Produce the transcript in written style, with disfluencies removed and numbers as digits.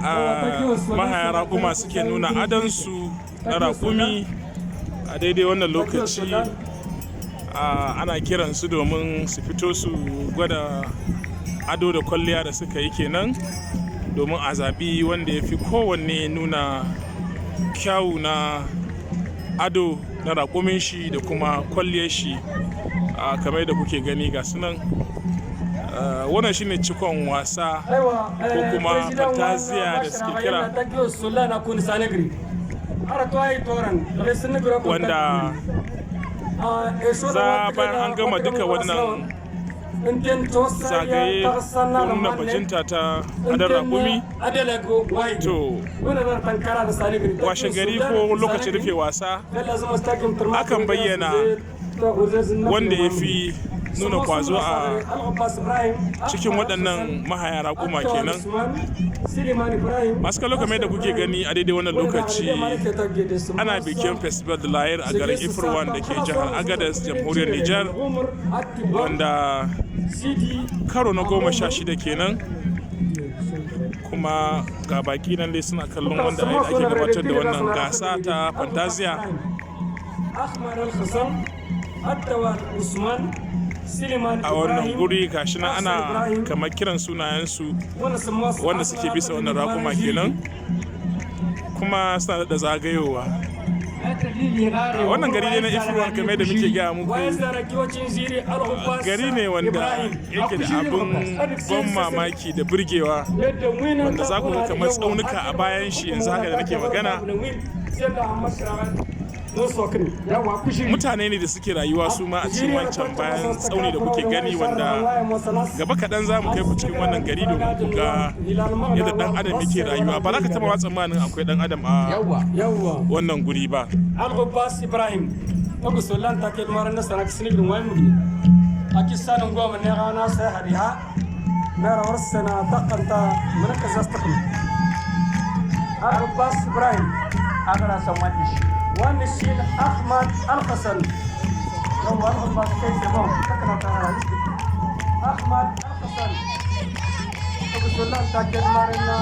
A mahaya raƙuma suke nuna adansu na raƙumi a daidai wannan lokaci. Ana kiransu domin su fito su gwada ado da kwalliya da suka yi kenan, domin a zaɓi wanda ya fi kowanne nuna kyawu na ado na raƙumin shi da kuma kwalliyar shi. Kamar yadda kuke gani, ga su nan. Wannan shine cikon wasa ko kuma fantaziya da suke kira, wanda za bayan an gama duka wannan zagaye ko nuna bajinta ta adon raƙumi, to washe gari ko lokacin rufe wasa akan bayyana wanda ya fi nuna kwazo a cikin waɗannan mahaya raƙuma kenan. Masu kallo, kamar yadda kuke gani, a daidai wannan lokaci ana bikin Festival de l'Air a garin Ifirwan da ke jihar Agadez, Jamhuriyar Nijar, wanda karo na 16 kenan. Kuma ga baki nan dai suna kallon wanda ake gabatar da wannan gasa ta fantaziya. A wannan guri gashi nan ana kamar kiran sunayensu wanda suke bisa wannan raƙuma kenan, kuma suna da zagayowa a wannan gari ne na Ifirwan. Kamar da muke gaya muku, gari ne wanda yake da abin ban mamaki da burgewa, wanda za ku ga kamar tsaunuka a bayan shi. Yanzu haka da nake magana, mutane ne da suke rayuwa su ma a cikin wancan bayan tsauni da kuke gani, wanda gaba kaɗan za mu kai ku cikin wannan gari domin ku ga yadda ɗan adam yake rayuwa. Ba za ka taɓa tsammanin akwai ɗan adam a wannan guri ba. Al-Abbas Ibrahim ogusolan take marana sanak sinigin waymugi akisan ngoma ne gana sai hadiha mera warsana taqanta manaka zastaqni. Al-Abbas Ibrahim agara san wani shi. Wani shi Ahmad Al-Hasan yawa. Al-Abbas kai c'est bon takana ta. Ahmad Al-Hasan ogusolan take marana.